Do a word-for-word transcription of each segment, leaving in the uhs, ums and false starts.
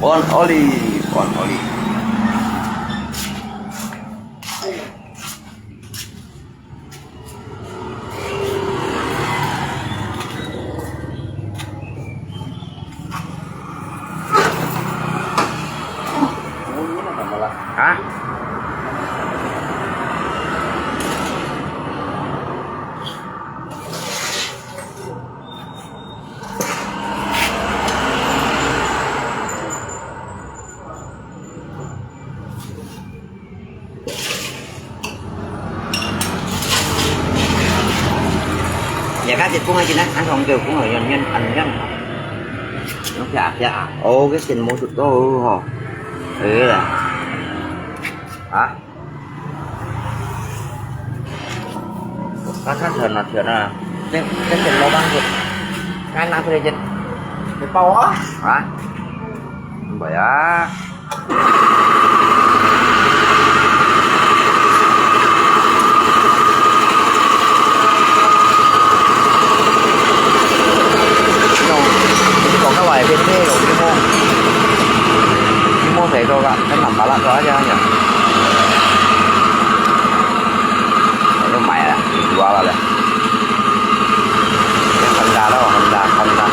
Pon oli, pon oli. 啊？也开始讲个，现在看上去讲个，远远，很远。用撇撇啊，哦，个线没出到吼。哎呀，啊。 Kakak sana sana. Teng teng teng lobang tu. Kan aku dia jet. Dia bawa. Ha? Bayar. Yung, yung ito ka wai pin ni, yung mo. Yung mo sa ito ka, kan nampak lah tu aja ya. 我就买了，五万了嘞。Honda咯，Honda，Honda。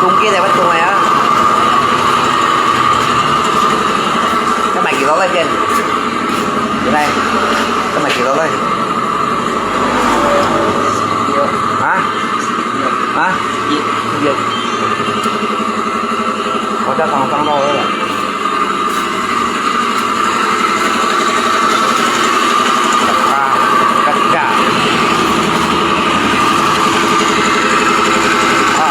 中间的，我中的啊。要买几多块钱？现在要买几多块？啊？ 啊？我叫唐三到位了。啊，嘎嘎。啊。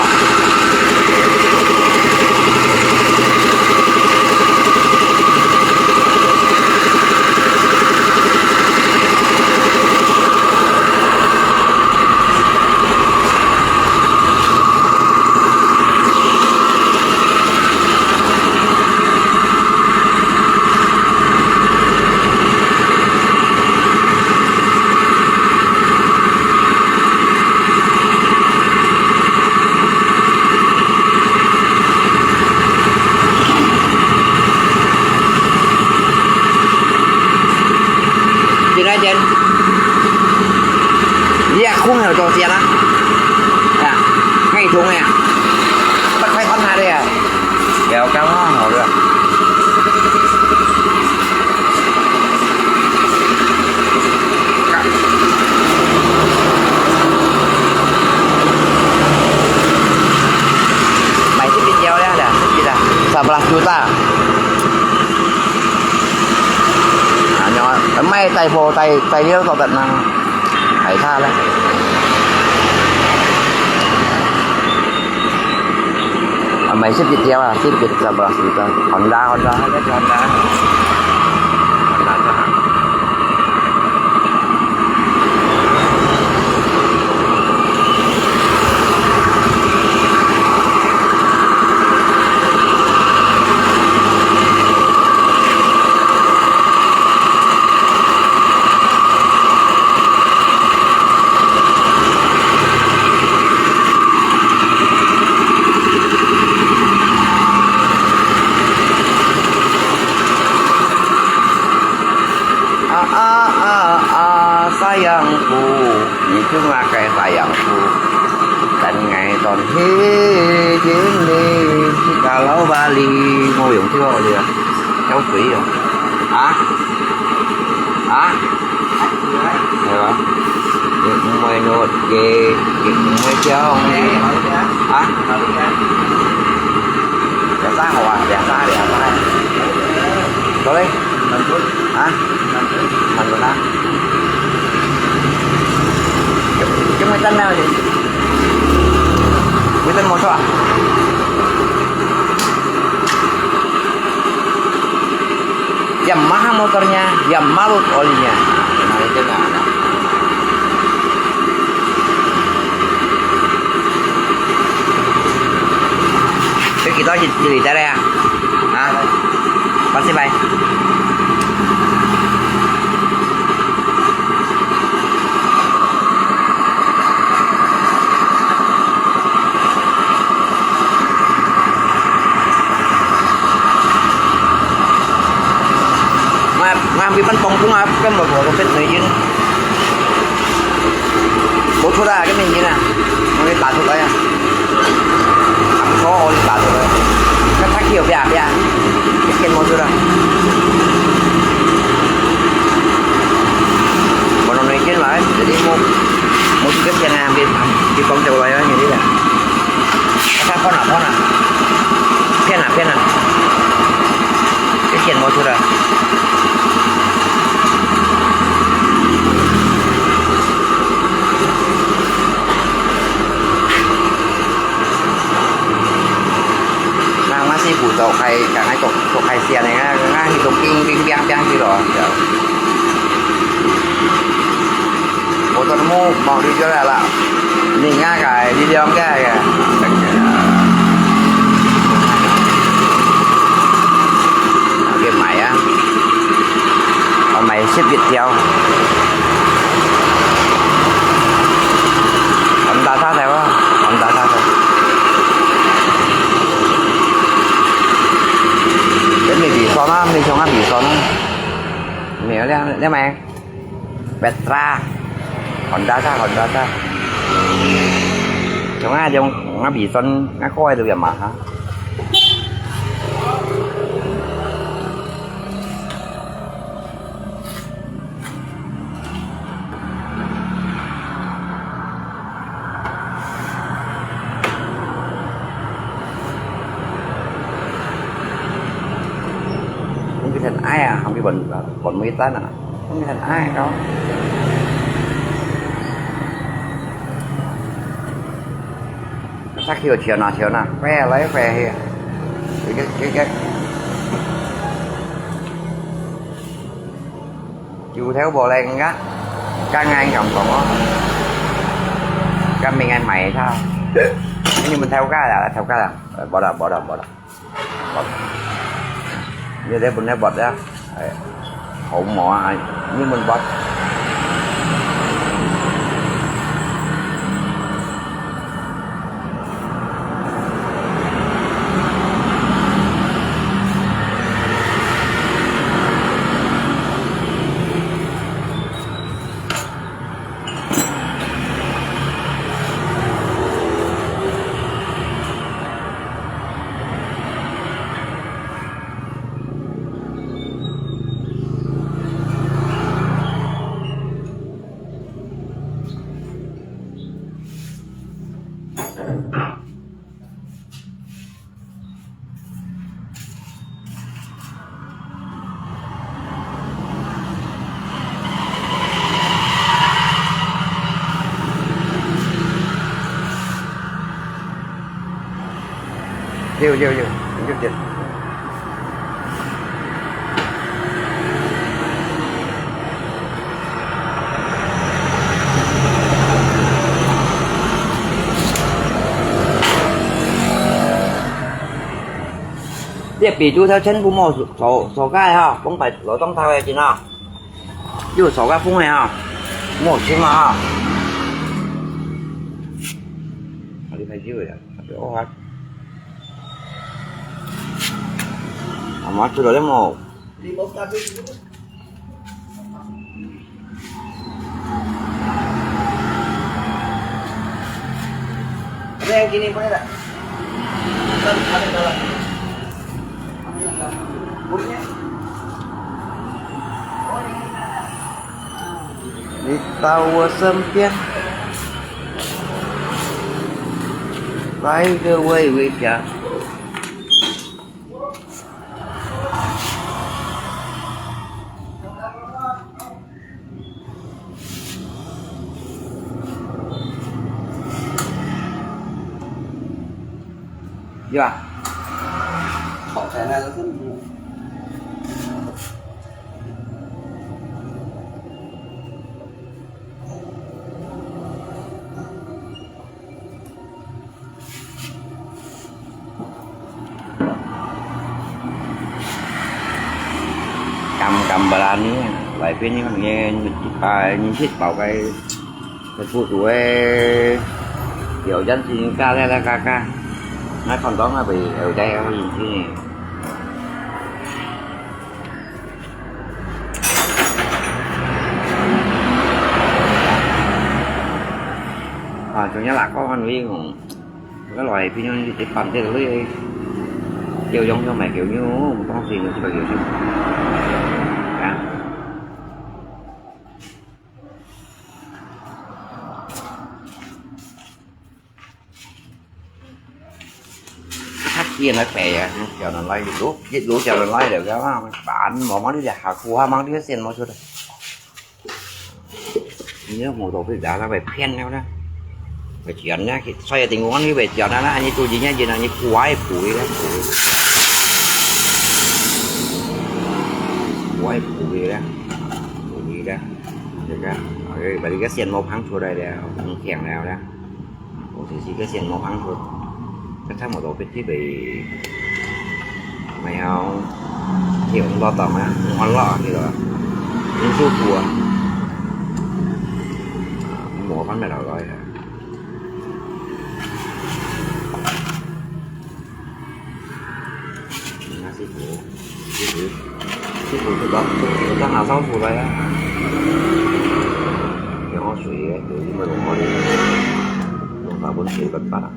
几块钱？你也空有多少钱啊？啊，可以通的呀。八块半他的呀。 Kéo căng quá hổ được. Mày thích video đó là thích gì là? Sebelas juta. À, nhỏ, mày tay phô, tay, tay liêu tao tận năng. Hãy tha lắm. À, mày xếp Viettel à, xếp Viettel sebelas juta. Honda, Honda, Honda. Honda cho hả? Ah, ah, ah, ah, sayangku, ni cuma kai sayangku. Dan ngai ton he jin ni, si kalau Bali, mau yung tiwa dia. Cháu quỷ rồi. Hả? Hả? Hay hả? Mày nốt kì, kì mày cháu. Hả? Biasa hả? Biasa, biasa. Sorry. Hả? Mày nốt hả? Chúng, chúng mày tên nào vậy? Mày tên một sao à? Yang mahal motornya, yang mahal olinya. Nah, itu nah. Itu kita di, di, di, ya. Hah? Pasti baik. 啊，佢分當中啊，根本我都分內因。無出來，根本因啊，我給打出來啊。啊，所以我就打出來。那他去有變啊變啊，一天無出來。我弄內因來，這裡無，無出个錢啊，別，別講出來啊，你這個。 啊，看啊，看啊，騙啊，騙啊，一點無出來。那，那師傅做開，剛才做，做開線个，那，那，那，那，那，那，那，那，那，那，那，那，那，那， 我都無毛利出來了，你那個，你兩個个，啊，去買啊，我買十一條，很大大條啊，很大大條。這沒比算啊，沒像啊比算啊，沒有了，你買。 Petra，Honda ta，Honda ta。像啊，像啊，Bison，啊，開到樣嘛哈。Không biết hình ai à, không biết bọn, bọn Mỹ Tết à. Không biết hình ai đâu. Sắc hiu chiều nọ, chiều nọ, khoe lấy khoe hiu. Cái, cái, cái, cái. Chú theo bộ này ngắt. Các ngành cộng cộng á. Các mình ăn mày sao? Nhưng mình theo cái là, theo cái là. Ờ, bỏ đó, bỏ đó, bỏ đó. Bọt. Như thế mình nói bọt đó. Đấy. Hổ mỏ, à, như mình bọt. Nhiều, nhiều, nhiều, nhiều tiền. Tiết bị chú theo chân bố mò sổ, sổ gai ha, không phải lỗ tông thao hay gì nào. Chú sổ gai phung này ha, mò xíu mà ha. Đi phải chứ vậy, phải chứ ô hát. Ama sudah demo. Ada yang gini boleh tak? Bukan, ada dalam. Boleh. Di tawa sempiang. Pai ke wei wei pia. Iya. Kok saya nak tu. Kam kam berani, lai pin ni kan ngen, ngen sit pau kai, kai pu tu eh, yo jan sin ka le la ka ka, ngai kon dong a bi, yo dai a yin sin. Nyo-nyo lak kau kan wei ngong. Ka loi phi nyo ni te pan te lui. Kiu yong yong mai kiu nyu, tong si nyu si ba kiu si. Ka. Thak kien na pe ya, kiu nan lai lu, lu kiu nan lai le ka ma, pan mo ma ni le ha ku ha mang ni sien mo chu. Nhớ mù tàu cái giá ra về phen nhau đó. Về chuyện nhá, xoay tình huống như về chuyện đó, anh ấy tôi gì nhá, gì là như quái phủi đó, phủi. Quái phủi đó. Phủi đó. Được đó. Ở đây, và đi cái xiên màu phẳng thua đây là không kèm nào đó. Ủa, thì chỉ cái xiên màu ăn thôi. Chắc chắn mà tôi biết cái bị mày không hiểu không lo tao mà, không ăn lo thì là không suốt chùa. Mua bánh mày đòi gói hả? Nga sư phụ. Sư phụ. Sư phụ tôi có, tôi có hàng sáu phủ đây á. Thì họ suy ấy, tôi mới lùng họ đi. Lùng tao bốn phủ cận bắt à.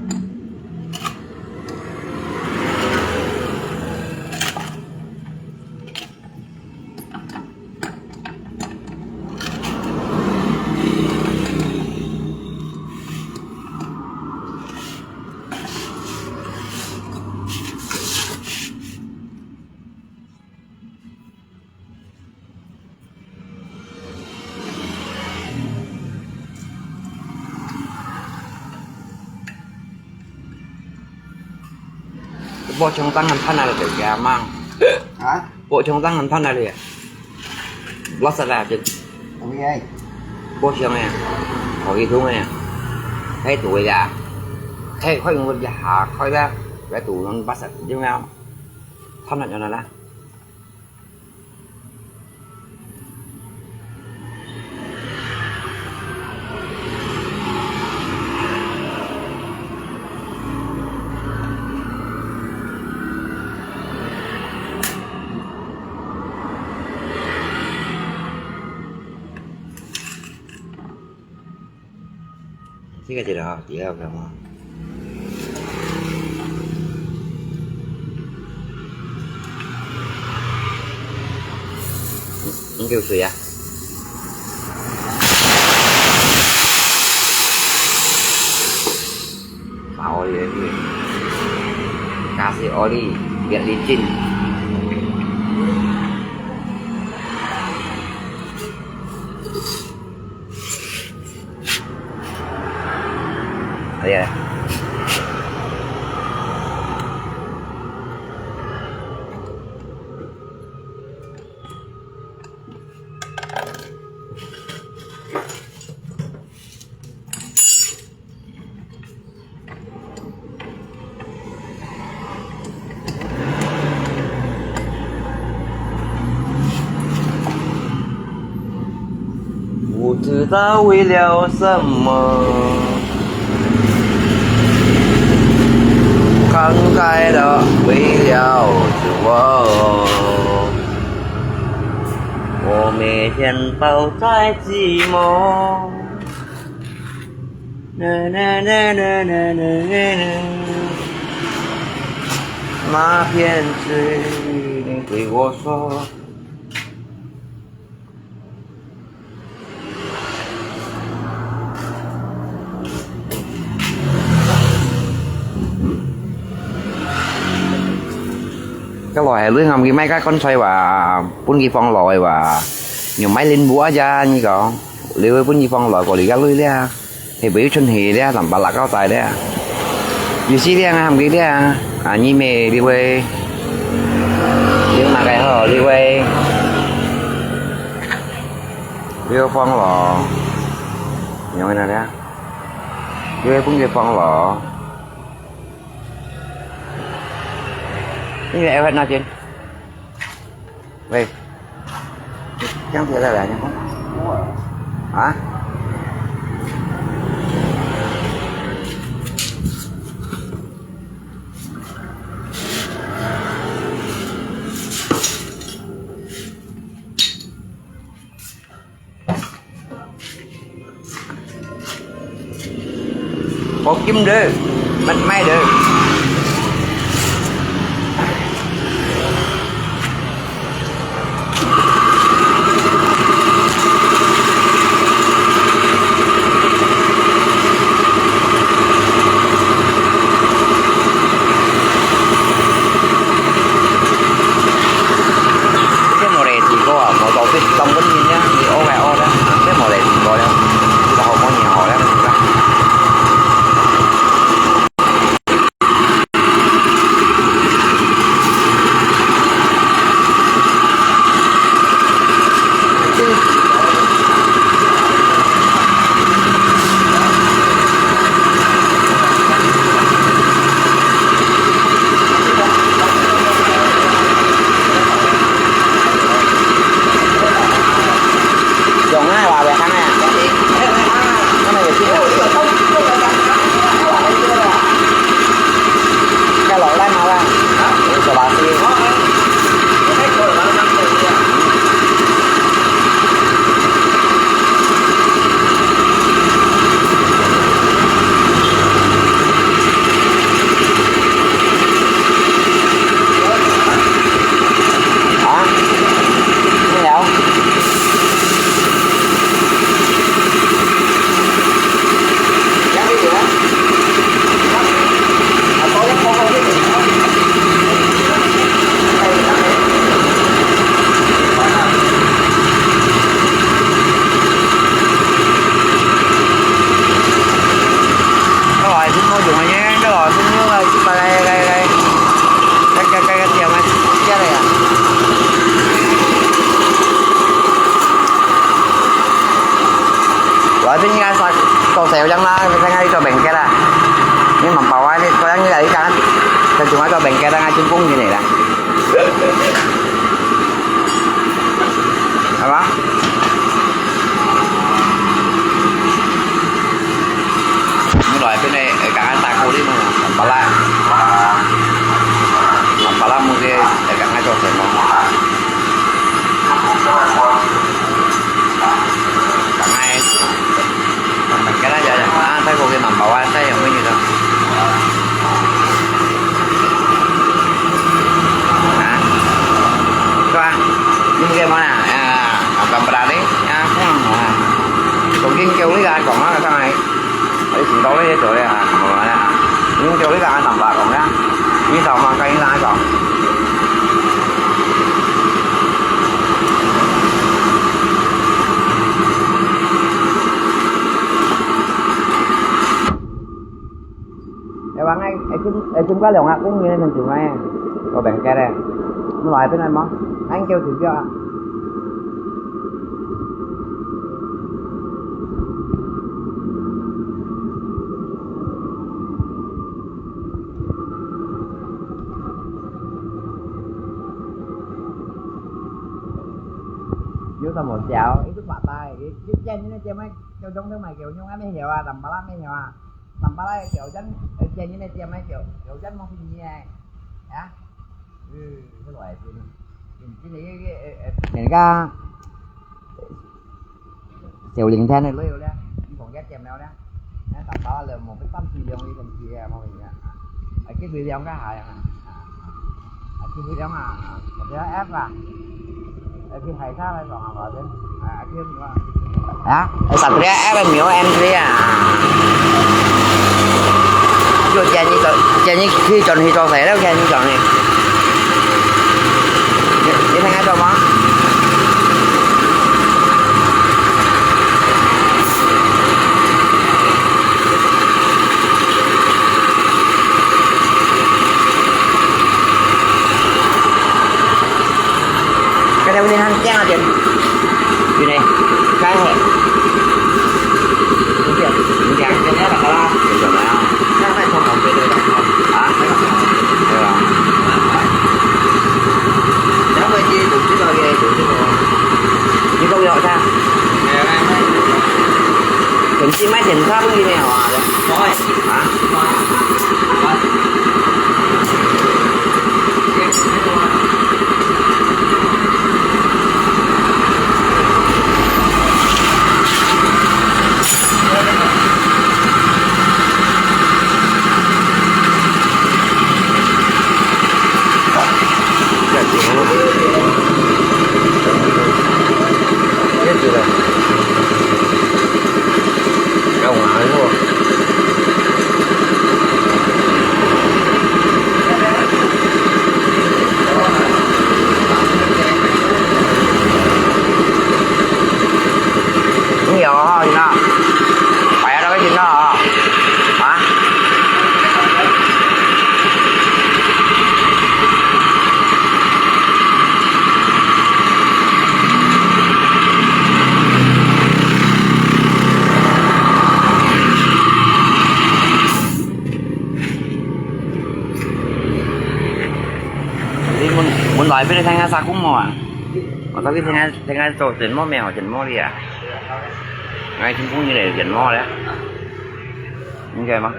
Bộ trưởng tăng ngân thân này là được kìa mang. Hả? Bộ trưởng tăng ngân thân này là. Lót sạch là chứ. Không nghe. Bộ trưởng này. Khỏi cái thứ này. Thấy tuổi à. Thấy khỏi người già khỏi đó. Cái tủ nó bắt sạch chứ nào. Thân là cho nó đó. Sige, sige, oh, sige, okay mo. Ang kiusu ya. Sa oli lagi. Kasi oli, biar licin. Ayan. Wu zhi dao wei liao shen me, kan gai de wei liao zhi wo. Wo mei tian bao zai ji mo. 那片水，你对我说。該來係你喊佢買个乾脆話，分佢放落去話，又買零五啊呀，你講，你會分佢放落過嚟个鐳咧。 係會有出去咧，南巴拉高大咧。有時咧，喊佢咧，啊，你咩，你會，你哪个好，你會，你會放咯，你會哪咧？你會分佢放咯。你會愛哪件？ 喂，這樣子來來，你看。啊？金的，买，买的。这无得试过啊，无到底当本人呀，你学个学啦，这无得试过了，这个好过年好了，是吧？ 用啊，話袂通啊。該落來嘛啦。啊？沒有。過來，真好用个呢，過來，真好个，來，來，來，來，來，來，來，點啊，接來啊。來，這應該算做小樣啦，這應該做名結啦。你問爸爸，你，可能你來講，就做一個名結啦，就公平个啦。 係嘛？你來這邊，呃，剛剛打過的嘛，南巴拉，南巴拉木的，呃，剛剛做什麼？剛剛，剛剛有，啊，泰國的南巴拉，泰國有的。 Ha? Ito ah. Yung mga mana? Ah, ang kamprani? Ah, kung ano ah. Kung yung kiyong liga, kung ano sa ngay. Ay, sinto na ito eh, ah, mga na. Yung kiyong liga, ang tamba kung na. Yung sa mga kain na ito. 你話𠊎，誒，今，誒，今个兩個公園很久誒，我明白咧。你話邊個麼？𠊎叫佢叫啊。有什麼笑？一直發呆，一，一見你那姐妹，就中途買給我用，還沒有啊，怎麼了？沒有啊？ Sambal ay，九珍，誒，建議你點啊，九，九珍冇便宜誒。啊？嗯，出來先。嗯，今日个，个，誒，誒，人家小零天个旅遊咧，你同佢點了咧，那打包了，冇个三四兩个東西啊，冇便宜啊。啊，機會兩个下呀。啊，機會兩啊，或者F啊。 啊，Satria F M有M three啊。就建議做，建議去轉去做事了，建議轉去。你，你聽得到嗎？ Cái này bên Hàn Giang tiền. Bên này. Cái này. Đúng chưa? Đúng chưa? Cái này là có là. Đúng rồi đó. Cái này không có cái này không. Hả? Cái này không có. Được rồi. Đó, vậy chứ, đúng chứ rồi, đúng chứ rồi. Chứ không được sao? Cái này. Cũng chỉ mấy tiền thấp như này hả? Rồi. Hả? Rồi. Rồi. 來，分你看看啥公模啊？我到底看看，看看做什么没有，什么的啊？哎，听公的人什么的？应该吗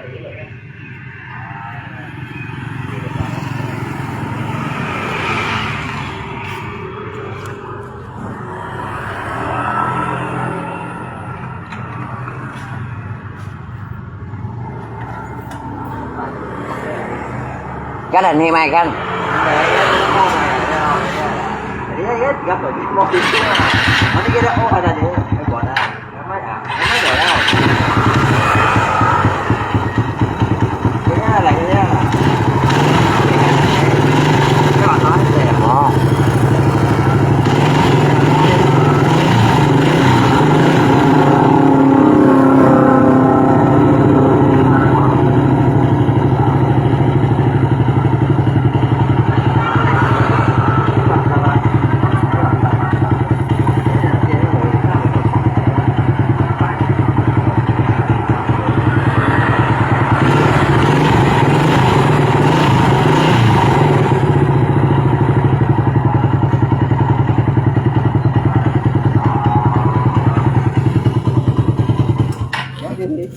？Kan ni mai kan?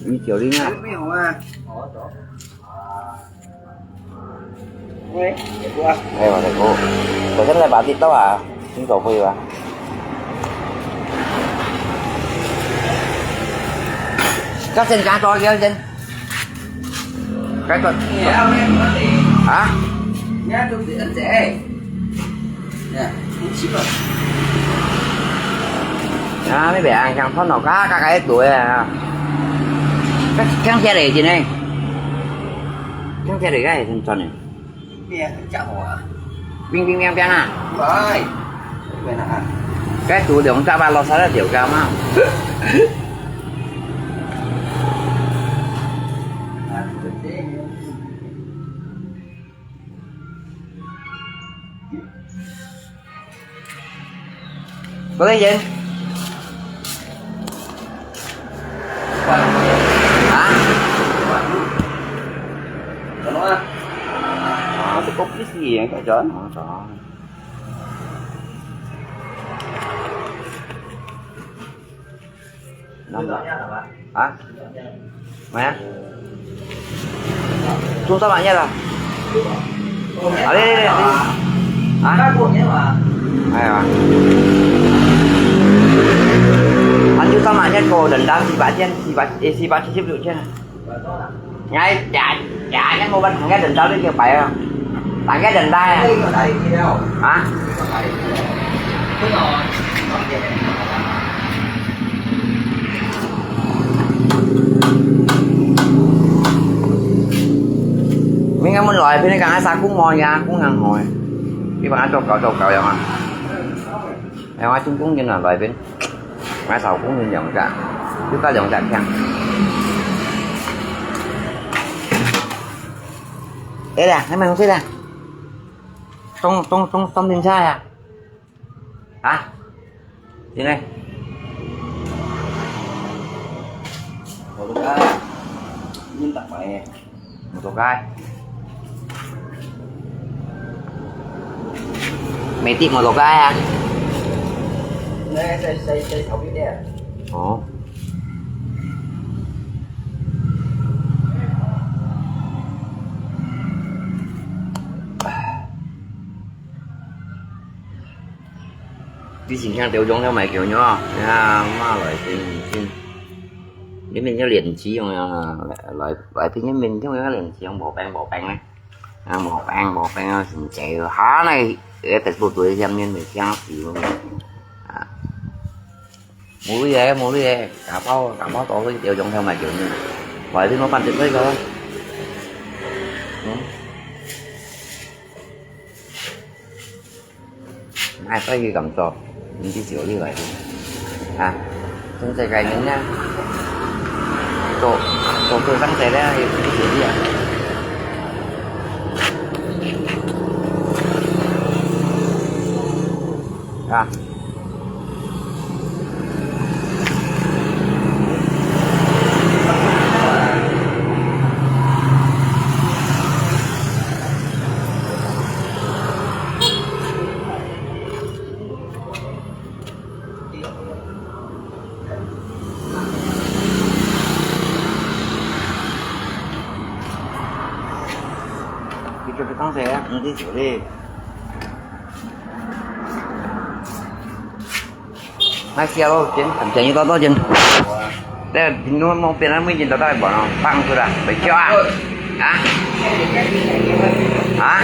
你九零啊？没有啊。喂，也不啊。哎，我的哥，我现在把地到啊，你走过去吧。要先加多少钱？该个。啊？你看，都是这。 啊，你别安像穿到嘎嘎个一堆啊。这听起来真的，听起来个真赚的。冰冰冰冰啊！来，来啊！该都两只吧，落下来就干嘛？多少钱？啊？什么啊？啊，这个不是，这个。啊？ Mana? Susah maknya lah. Ada, ada, ada. Hah? Ayo. Susah maknya kau dendam si Pak Jen, si Pak, eh, si Pak Cicip dulu Jen. Ngay, ya, ya, kan mau buat ngay dendam dia kaya. Tangga dendam ya. Hah? Mình ăn muốn loại bên cái ăn sa cũng mò ya, cũng ăn hỏi. Cái bạn ăn chọc cậu, chọc cậu ya mà. Em ăn chung cũng như là loại bên. Ăn sao cũng như dòng cả. Chúng ta dòng cả khen. Ê là, cái mày không thấy là. Tông, tông, tông, tông lên xa à? Hả? Sini. Một tô cá. Nhìn tặng mày. Một tô cá. Mày tiếp một tô cá hả? Này, xây, xây, xây thầu biết đi à? Ồ. Đi xin sang tiểu chúng theo mày kiểu nhỏ. Nha, mà lại xin, xin. Những mình nhớ liền chỉ không à, lại, lại, lại thì những mình nhớ liền chỉ không bỏ bánh, bỏ bánh này. À, bỏ bánh, bỏ bánh, xin chạy hả này, cái Facebook tuổi xem nên mình xem gì luôn. À. Mùi lì, mùi lì, cả bao, cả bao to với tiểu chúng theo mày kiểu như. Vậy thì nó bàn tiếp với cơ. Ừ. Ai có gì cầm cho, mình đi tiểu đi vậy. À, không chạy cái mình nha. Tổ, tổ tôi tăng chạy đấy, đi tiểu đi à. À. 嗯，你走嘞。那下咯，行，便宜多多钱。这平常莫变了，每天都在玩哦，放出来，回去啊。啊？啊？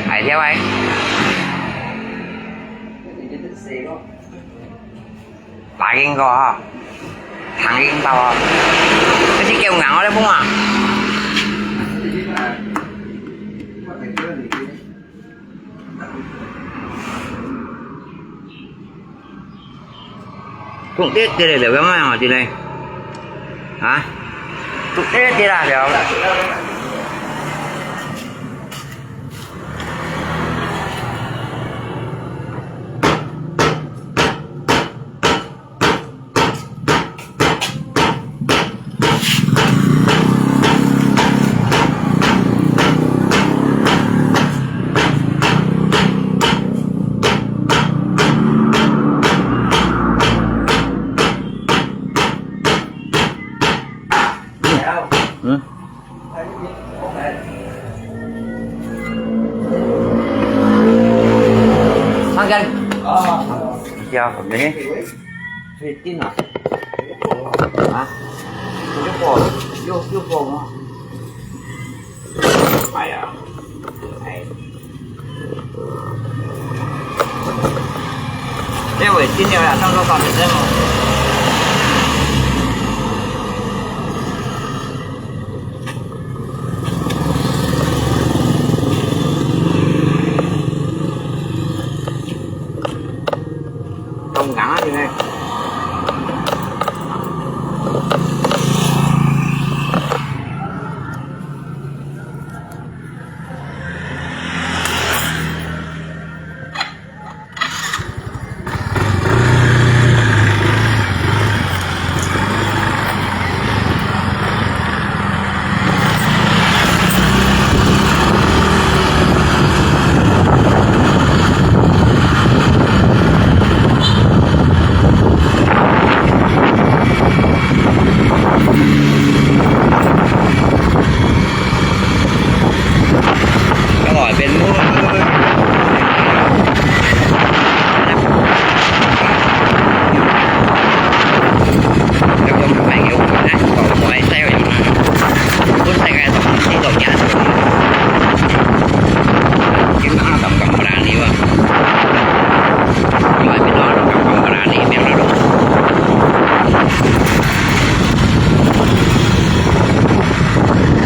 还跳哎？打给我哈，打给我哈。这是给我讲，我来问啊。讲对对嘞，了解嘛，对嘞。啊？对对啦，了。嗯。放开。啊。掉，没。最近啊。啊？又爆了，又，又爆了。 哎呀，哎。这位今天要上多少学生哦？中奖啊，现在。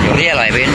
有力来宾。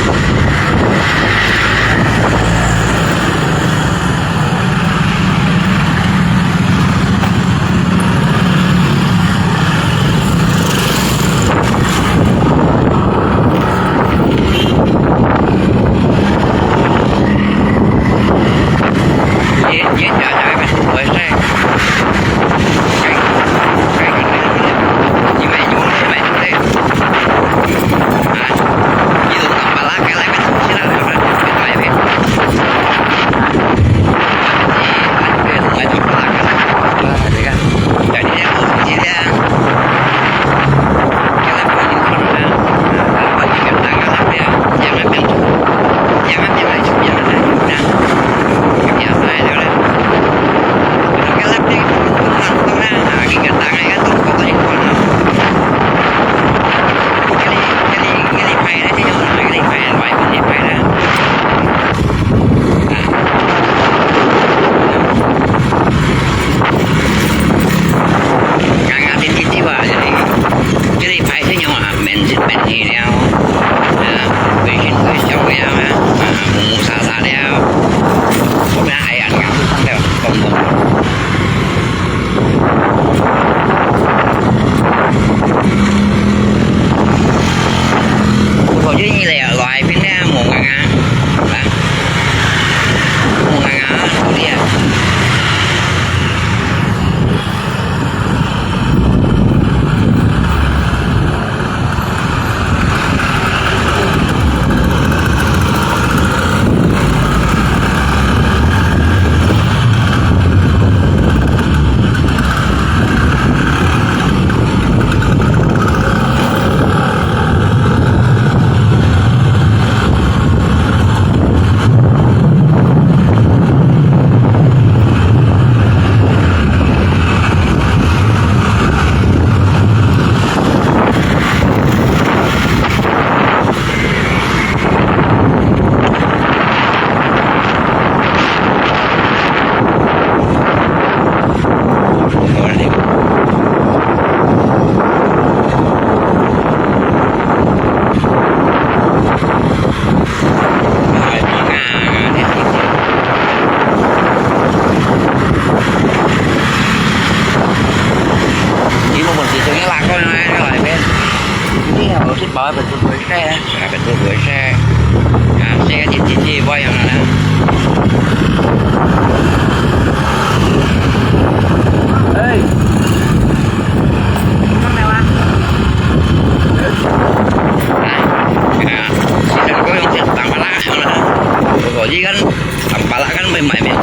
Tampalak kan mui mai mèn.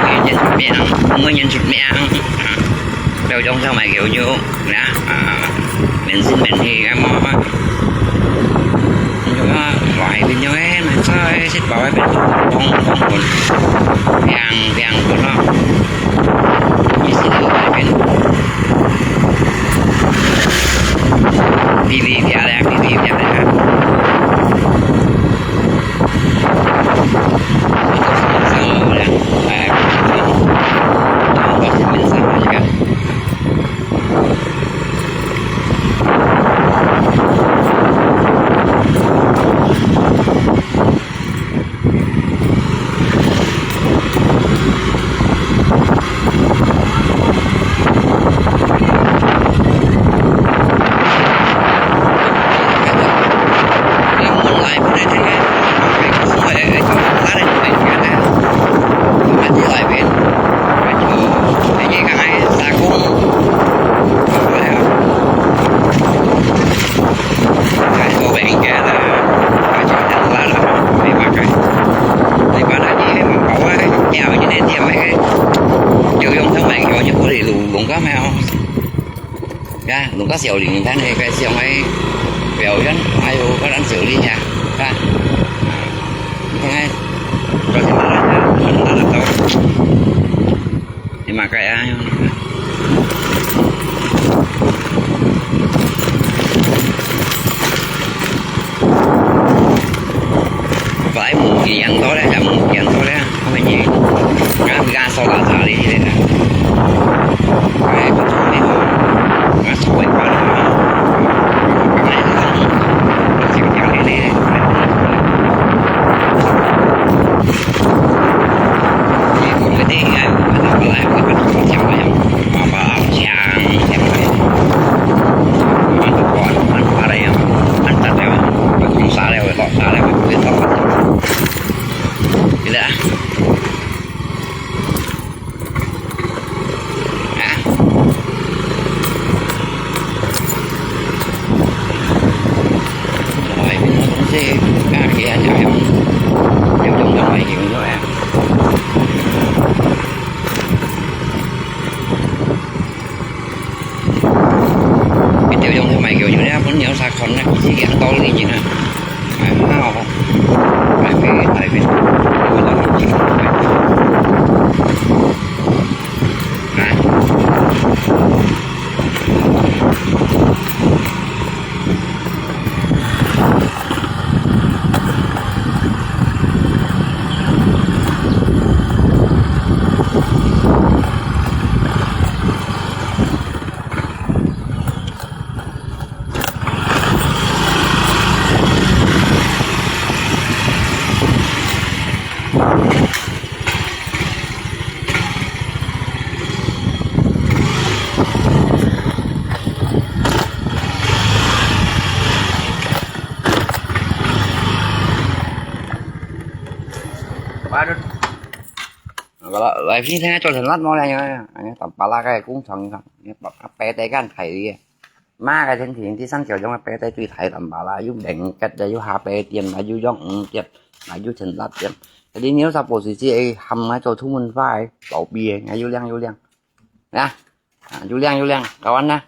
Mui nyan mèn, mui nyan cut mèn. Bèo jong sao mai kiu nyu, ya. Mèn sin mèn hi kan mo. Nyu ma, wai bin nyu eh, mai sao eh, sit bao eh, bin bong bong bun. Piang piang bun lo. Ni sit liu wai bin. Pi pi pia le, pi pi pia le. Ya，弄个小林，你看那个像个表演，还有个人小林呀，看，你看看，这是拿得到，你马盖啊。Phải một kiện thôi đấy, là một kiện thôi đấy. Không phải gì. Ngã, ngã sau là thả đi đấy. Cái, cái này thôi. Ngã sau quay qua. Cái này thôi. Chịu chịu đi đi. Đi cùng cái đi, ngã, ngã sau lại, cái, cái, cái, chịu đi. Mà, mà, chịu, chịu đi. Mà, mà, mà, mà, mà, mà, không xa đâu, không xa đâu, không xa đâu. Kìa. Hả? Rồi, mình có cũng sẽ cà kia cho em. Em dùng trong này nhiều nữa em. Cái tiêu dùng thương mại kiểu như thế, vẫn nhiều sạc còn là chỉ kiện to lý gì nữa. Ai hao. Ai về, ai về. Hả? Baru. Kalau live ni saya jual sanlat mau lah ya. Ini tampalak kayak kung sang kan. Ini apa teh kan kayak dia. Má个天氣，啲山腳種个白帶最大，淡薄啦，又零吉啊，又下白點啊，又用五點啊，又成六點。Jadi你有啥保時捷會喊啊，做出門花个，老味个，又靚又靚。啊，啊，又靚又靚，kawan啊。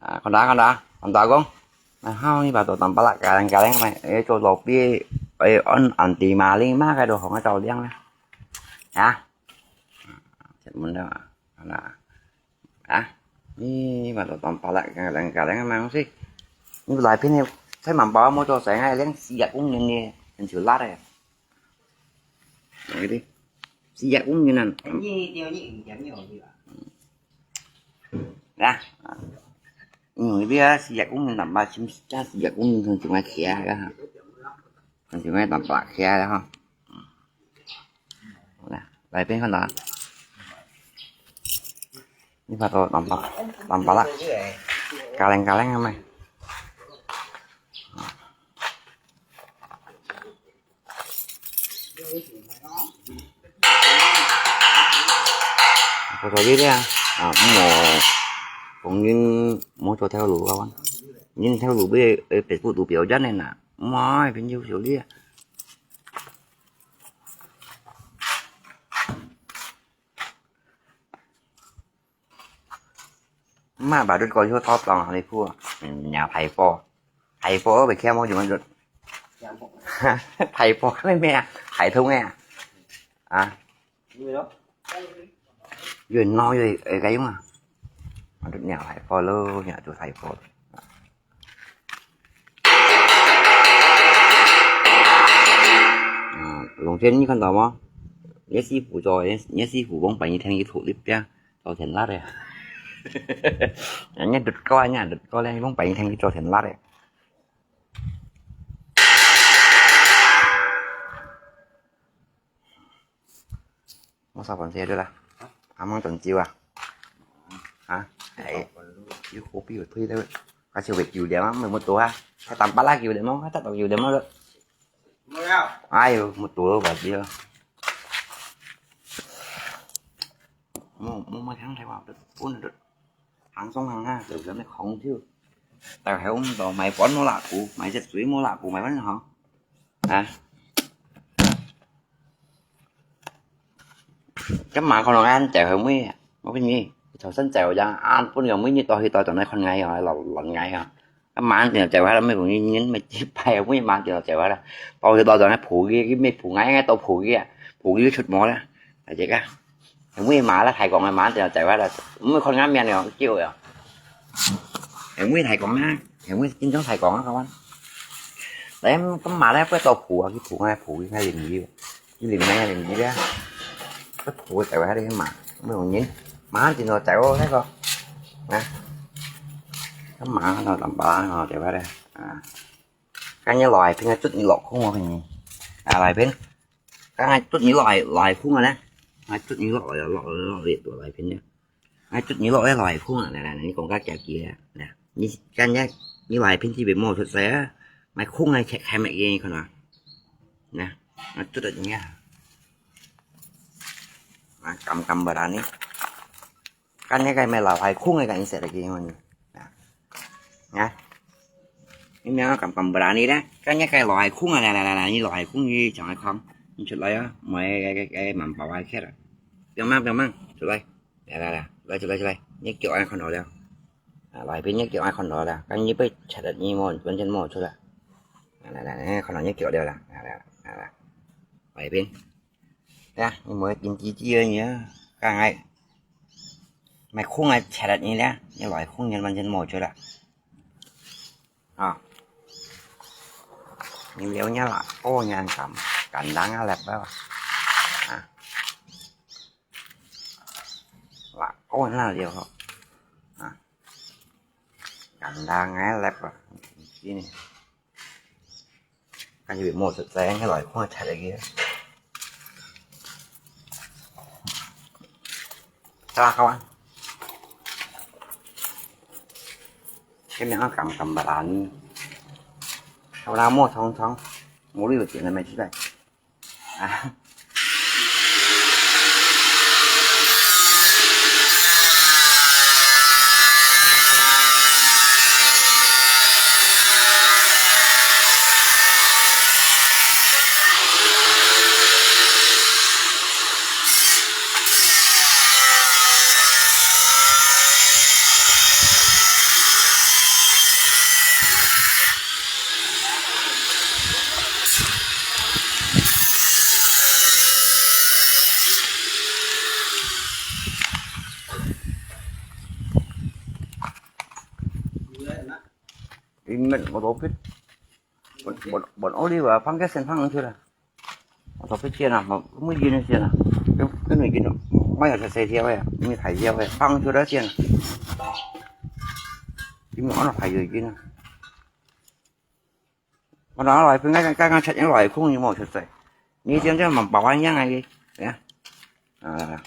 啊，看到看到，看到講，啊，好，你把做淡薄啦，galang galang mai，哎，做老味，哎，on anti maling má个都好个，做靚啦。啊，出門了啊，好啦。 啊，你嘛都當巴拉，kadang-kadang memang sih. Ni lai pin ni, saya mampu mau tu saya ngai leng siap ung ni, ni, ni siap lat ya. Yang ini, siap ung ni nan. Ini dia ni, ini dia ni, oh, dia. Nah, ini dia siap ung ni, tambah sim siap ung ni, cuma kia kan. Kan cuma tambah kia lah, ha. Nè, đây bên con đó. Ini batu tampak, tampak lah. Kaleng-kaleng ama. Có thấy biết đấy à? À, không mò. Cũng như muốn cho theo lũ các bạn. Nhưng theo lũ bây giờ, Facebook đủ biểu chất này nè. Mỏi, bên YouTube đi. 嘛，把这个就到当了，你看，嗯，人家排波，排波，别看我用这，排波，咩咩啊，排通哎啊，啊，越闹越，哎，该用啊，我这人家排波喽，人家就排波。 啊，龙泉，你看到吗？你师傅做，你，你师傅往白日天去土里边，做田辣的。人家绿高啊，人家绿高嘞，往白日天去做田辣的。 我烧飯食了啦。阿姆中招啊？啊？哎，有火比我推的，还是會救的嘛，沒麼多啊。他打巴拉救的嘛，他打到救的嘛。哎呦，沒多了吧，就。我，我沒想太多，不能的。 行鬆行啊，就咁樣講就。但係我毋到買飯無啦，股買隻水無啦，股買飯好。啊？今晚可能晏晝後尾，我跟你，頭先晝呀，晏半夜尾你到去到，就來看𠊎啊，落，落𠊎啊。今晚就晝下啦，每個人，每幾排，每晚就晝下啦。到去到，就來抱佢，佢咩抱𠊎，𠊎到抱佢啊，抱佢出門啦，大隻啊。 係每麻啦，大講个麻就走啊啦，毋會看眼面了，叫啊。係每大講啦，係每經常大講啊，kawan。但係咁麻咧，不過到抱啊，佢抱啊，抱佢，佢淋雨，佢淋啊，淋雨咧，不抱走啊，你麻，毋會容易，麻就走哦，該個，啊，咁麻就淋巴哦，走啊咧，啊，跟住來，平時捽你落空我给你，啊，來平。 剛才捽你落來，落來空个咧，還捽你落來，落來，落來，落來片呢。還捽你落來，落來空啊，來來，你講較加急啊，來，你今日你落來片這邊無出世啊，買空个切開乜嘢，你看啊，來，啊捽得你啊，啊，撳撳不啦你。 Kan nya kai mai lau hai khung ai kan insek lagi ngon. Nah. Nah. Ini yang kan pemberani dah. Kan nya kai lau hai khung, nah, nah, nah, nah, ini lau hai khung ni, jangan ai khung. Ni 出來啊，買个个个萬寶啊，起來。不要慢，不要慢，出來。來來來，來出來出來，你叫俺看到了。啊，來邊你叫俺看到了，kan你被切了，你莫完全莫出來。來來來，看到你叫了啦，來來來來，來邊。 呀，你莫緊急急个你啊，剛才，買空啊，切了你了，你來空人完全無出了。啊，你了你啦，哦，你敢，敢當啊，來吧，啊，啦，哦，那了，啊，敢當啊，來吧，今。 Kan yu mo sut sai ngai lòi khuang chat lagi. Salah kawan. Cái miệng nó cầm cầm bà đàn. Sau đó mua thông thông. Mua đi được chuyện này mày chứ đây. À. Imet motor pit. Bon, bon, bon oli wa pang ke sen pang chu la. Motor pit chen na, mo, mo yin chen na. Ke, ke noi yin. Mai ya sai sai ya wa, mi thai ya wa. Pang chu la chen na. Yin mo na thai yin na. Mo na lai pung ngai, ngai, ngai chat yang lai kung ni mo chat sai. Ni chen chen man pa wan yang ai. Ya. Ah.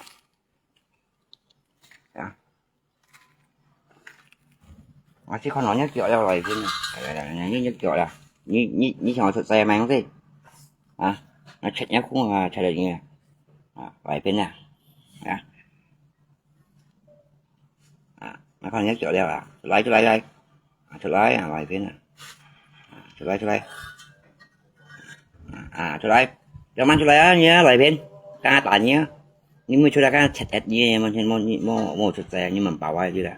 Ya. Mà chỉ còn nó nhớ kiểu đâu rồi chứ. Nhớ, nhớ kiểu là. Như, như, như cho nó sụt xe mang thế. Hả? Nó chết nhớ cũng, à, chạy được như. À, vài bên nè. Hả? À, nó còn nhớ kiểu đâu à? Sụt lại, sụt lại, sụt lại. À, sụt lại, à, vài bên nè. À, sụt lại, sụt lại. À, à, sụt lại. Cho mang sụt lại á, nhớ lại bên. Cá tả nhớ. Nhưng mà sụt lại cá chặt chặt nhớ, mà, mà, mà, mà sụt xe, nhưng mà bảo ai chứ là.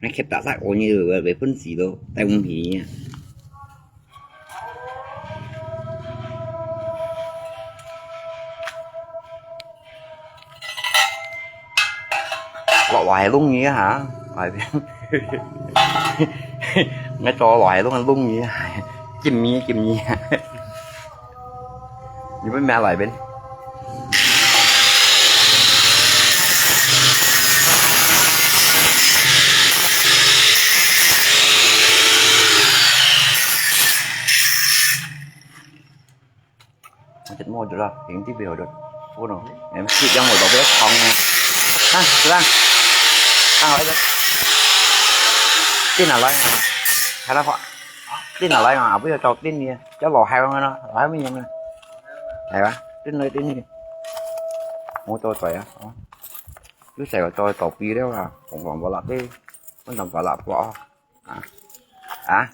那開大煞，我你有个分子都帶不起啊。落落係燶你啊，下，下邊。𠊎做落係燶燶你啊，浸你浸你啊。你分咩來邊？ Macet mo dulu, yang ti beo dulu. Puno, em si yang mo dulu beo kong ne. Ha, sudah. Ha, oi dulu. Tin a lai nga. Hara fa. Tin a lai nga, abu ya tau tin ni. Cho lo hai wang na, lo hai mi yang na. Hai wa, tin lai tin ni. Mo to to ya. Lu sai wa to to pi leo la. Kong kong bo la te. Mo tam ba la bo. 啊，啊，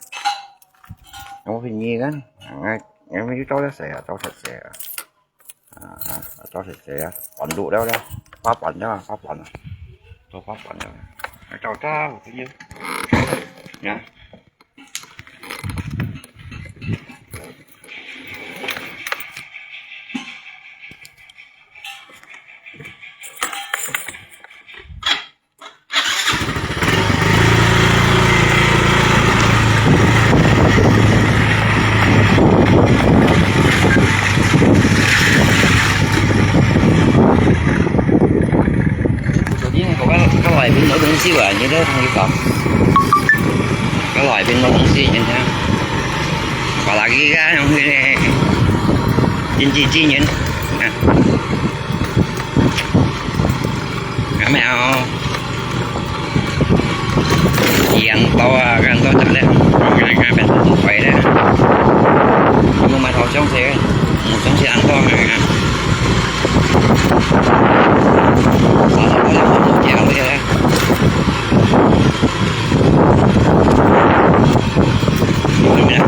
我陪你个，俺俺们就照着写啊，照着写啊，啊，照着写啊，板路了了，八板了，八板了，都八板了，还照照，我陪你，啊。 昨天我看看外面没东西吧，你在同你搞，看外面没东西，你看，把那个看上去呢，经济纪念，看。 有没有？羊刀啊，更多着了，看看变成鬼了。有没有买到香水？有香水很多啊。啥啥不能不讲的。有没有？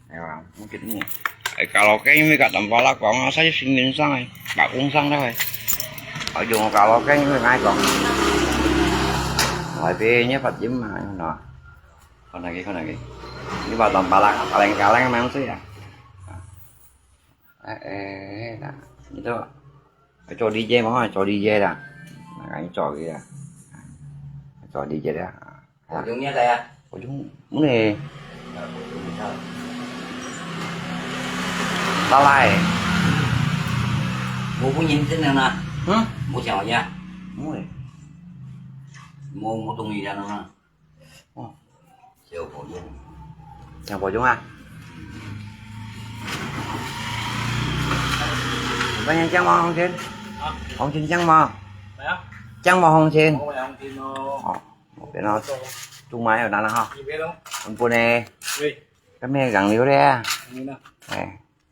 Ayo, mungkin ni. Ai, karaoke ini kat Tampalak kong asal sing min sang ai, bakung sang dah ai. Ayo, karaoke ini ngai kong. Ai, pe nya pat jim ai, no. Kau lagi, kau lagi. Ini buat Tampalak, kaleng-kaleng memang sih ya. Eh, eh, nah, itu. Cho đi dê mà, cho đi dê dah. Nah, cái cho đi dah. Cho đi dê dah. Ủa, Dũng nhớ đây à? Ủa, Dũng, muốn nè. Ba lai. Mua của nhìn tin nào nè. Hả? Mua chào nha. Mua nè. Mua, mua tông gì ra nào nè. Ồ. Chào Bảo Dũng. Chào Bảo Dũng à? Có nhắn chăng mà Hồng Chiến? Hả? Hồng Chiến chăng mà? Đấy á? Chăng mà Hồng Chiến? Không phải Hồng Chiến nó. Ồ, một cái nó. Tung máy ở Đà Nẵng hả? Gì biết không? Con buồn nè. Ui. Cái mẹ gắng liu đấy à? Như nào? Ê.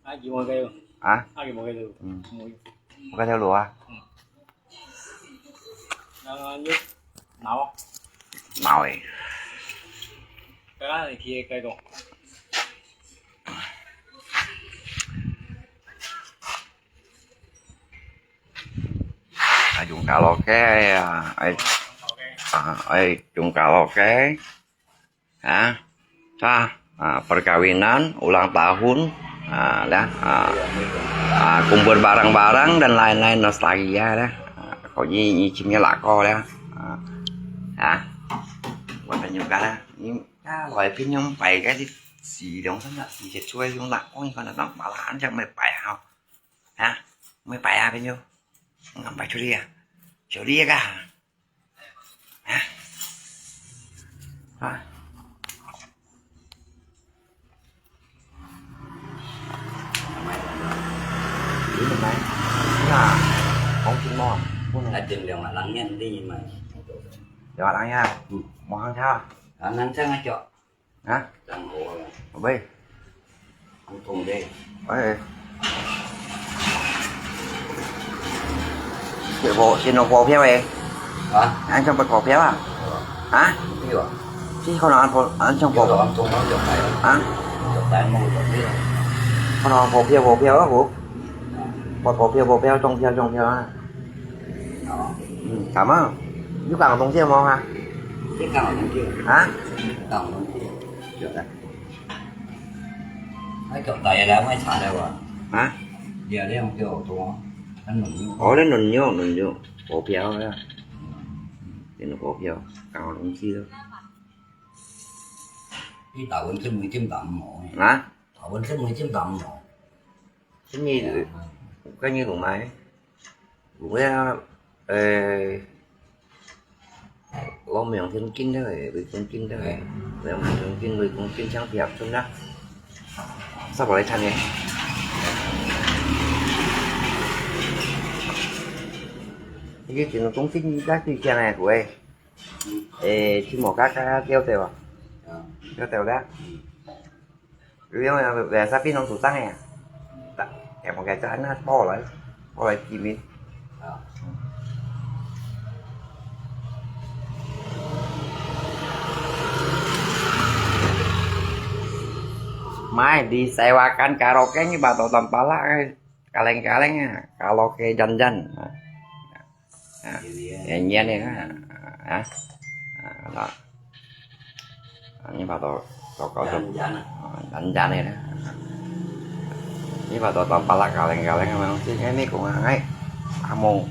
Ai, gì mua cái không? Hả? Ai, gì mua cái không? Ừ. Mua. Mua cái theo lụa à? Ừ. Nó nhức máu. Máu ấy. Cái đó thì kia cái đồ. Ai dùng karaoke à, ai, à, ai dùng karaoke. Ha, sa, ah, perkawinan, ulang tahun, ah, lah, ah, ah, kumpul bareng-bareng dan lain-lain nostalgia lah. Ah, kau ni, ni cimnya lah kau lah. Ah, ah, buat tanya kau lah. Ni, ah, lai pin yang pai ka di si dong sana, ni cek cuai yung lah kau ni kau nak malah anjak mai pai hao. Ha, mai pai apa nyo? Ngampai curi ya? Curi ya kah? Hah? Hah? Ini mai. Nah, kong cing mo. Pun. Ajeng liang lang nyan di mai. Liang lang ya. Mo hang cha. Lang nang cha ngaco. Hả? Ôi. Ê. Cái bộ, xin nó bộ phiếu ê. 啊？恁像發發票啊？啊？對啊。這可能發，恁像發，有人中了就來了。啊？就來無就對了。可能發票發票啊，無？發發票發票，中票中票啊。哦。嗯，感冒，有講東西無啊？這講東西。啊？講東西，有的。 還叫大家來買茶了哇？啊？這兩條多，很嫩。哦，恁嫩肉，嫩肉，發票啊。變成發票，講東西咯。你大文這麼一點淡薄呢？啊？大文這麼一點淡薄。這麼，跟你有買？ 有啊，呃，老明天斤个，兩公斤个，兩公斤，兩公斤，像條春啊，十來餐呢。這个真公斤應該最靚个，有个，誒，起碼加加掉掉啊，掉掉了。 有用个，來，沙冰攏煮生个啊。大，大部分就恁樣包來，包來煮面。啊。Mai, di sewakan karaoke ni ba to tampalak, kaleng-kaleng ah, karaoke janjan. Ah. Ah, nyan-nyan ni lah. Ah, ah, lah. Ah, ni ba to, to kau tu. Nyan-nyan ah. Ah, nyan-nyan ni lah. Ni ba to tampalak kaleng-kaleng memang sih ni kong ngai. Amo,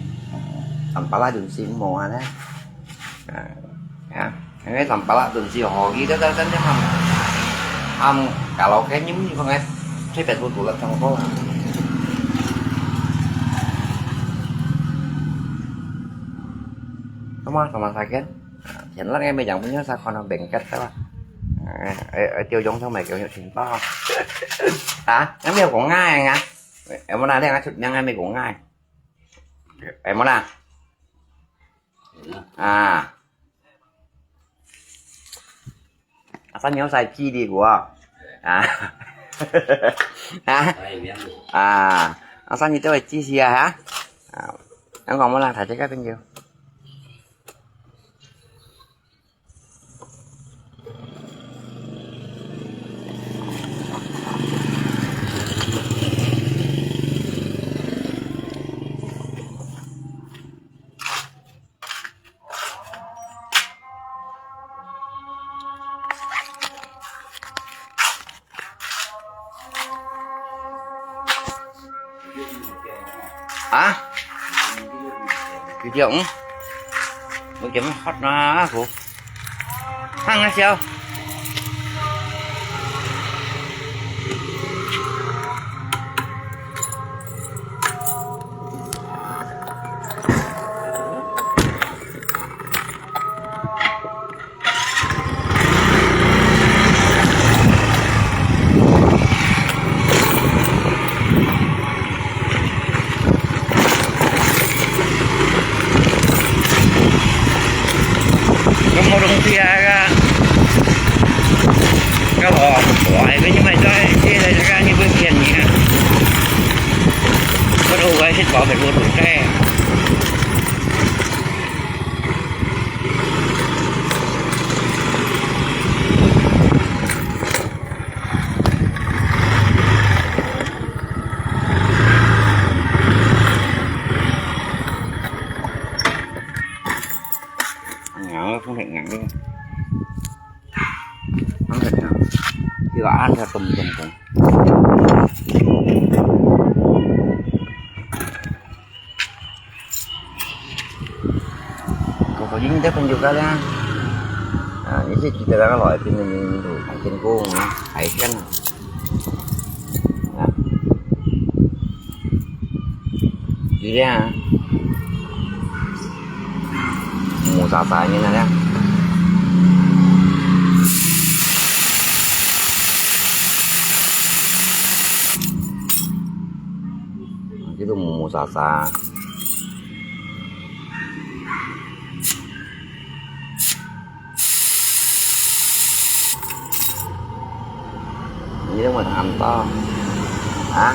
tampalak dun sih mo ah. Ah, ya. Ngai tampalak dun sih ho gitu dah kan dia ham. Ham kalau kayak ni ni kong ngai. Saya tak betul lah tang ko. Sama, sama sakit. Thiện lắm em, mày chẳng bao nhiêu sao con nó bệnh cắt đó. À, ê, ê, tiêu dùng sao mày kiểu như thiện to. Hả? Em yêu của Nga à? Em muốn ăn đi, ăn chút miếng em của Nga. Em muốn ăn? À. Asal nhiều sai chi đi của. À. Hả? À. Asal nhiều tôi chi xìa hả? À. Em còn muốn làm thả chết các bên nhiều. Hả? Video, hmm? Ui, chém hót na, hả? Hăng á, siêu. Có mua đồng tiền à? Cái lò của ai với những mày cho em kia là cho các anh với tiền nhỉ? Có đâu cái hết bỏ phải mua đủ xe. Ngáo không thể ngáo được. Không thể ngáo. Chỉ có ăn theo tùm tùm tùm. Có có dính chắc không chịu cắt á. À, như thế chỉ là nó loại thì mình đủ hàng tiền cô mà. Hãy xem. Đó. Đi ra. Mù xả xả như này nhá. Cái đồ mù mù xả xả. Ini yang mana anto? Hah?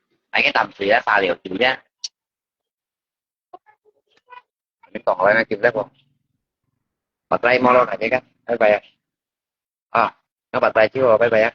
哎，个淡水啊，沙寮水啊。你講來那今日不？Bye bye，莫咯，大家看，拜拜啊。啊，那bye bye就好，拜拜啊。